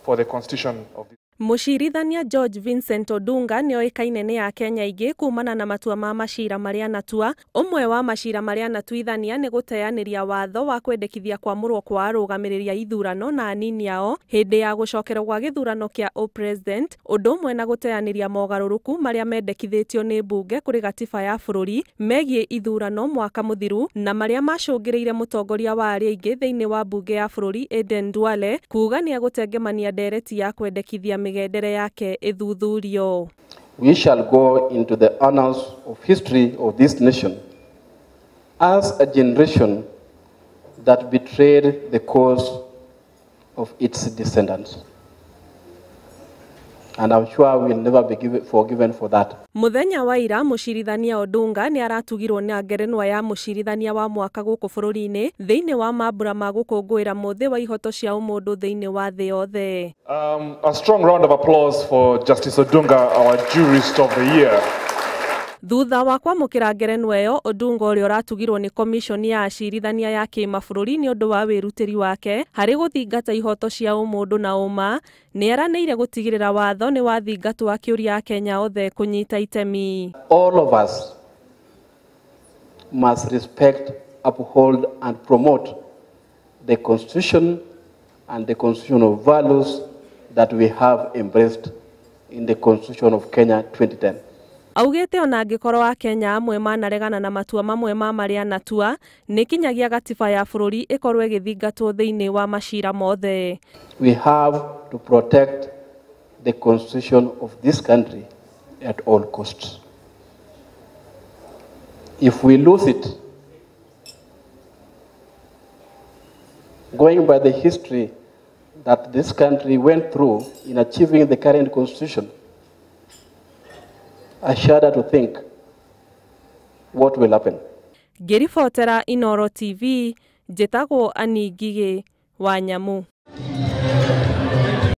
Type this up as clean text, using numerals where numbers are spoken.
for the Constitution of the Mũcirithania George Vincent Odunga nĩoĩkaine nĩ akenya aingĩ kumana na matua ma macira marĩa anatua. Ũmwe wa macira marĩa anatuithania nĩ gũteanĩria watho wa kwendekithia kwamũrwo kwa arũgamĩrĩri a ithurano na anini ao hĩndĩ ya gũcokerwo gwa gĩthurano kĩa ũpresident, ũndũ ũmwe na gũteanĩria mogarũrũku marĩa mendekithĩtio nĩ mbunge kũrĩ gatiba ya bũrũri megiĩ ithurano mwaka mũthiru na marĩa macũngĩrĩire mũtongoria wa arĩa aingĩ thĩinĩ wa mbunge ya bũrũri Aden Duale kuga nĩegũtengemania ndereti ya kwendekithia mĩgendere yake ĩthuthurio. We shall go into the annals of history of this nation as a generation that betrayed the cause of its descendants. And I'm sure we'll never be forgiven for that. Mũthenya wa ira mũcirithania Odunga nĩ aratugirwo na ngerenwa ya mũcirithania wa mwaka gũkũ bũrũri-inĩ thĩinĩ wa mambura ma gũkũngũĩra mũthĩ wa ihoto cia ũmũndũ thĩinĩ wa thĩ yothe. A strong round of applause for Justice Odunga, our jurist of the year. Thutha wa kwamũkĩra ngerenwa ĩyo, Odunga ũrĩa ũratugirwo nĩ komishoni ya acirithania ya kĩmabũrũri nĩ ũndũ wa wĩrutĩri wake harĩ gũthingata ihoto cia ũmũndũ na ũma, nĩ eranĩire gũtigĩrĩra watho nĩ wathingatwo akĩũria akenya othe kũnyita itemi. All of us must respect, uphold and promote the Constitution and the constitutional values that we have embraced in the Constitution of Kenya 2010. Augĩte ona angĩkorwo akenya amwe manaregana na matua mamwe ma marĩa anatua, nĩ kinyagia gatiba ya bũrũri ĩkorwo ĩgĩthingatwo thĩinĩ wa macira mothe. We have to protect the Constitution of this country at all costs. If we lose it, going by the history that this country went through in achieving the current Constitution, I shudder to think what will happen. Ngĩribotera Inooro TV, njĩtagwo Annie Ngigĩ wa Nyamu.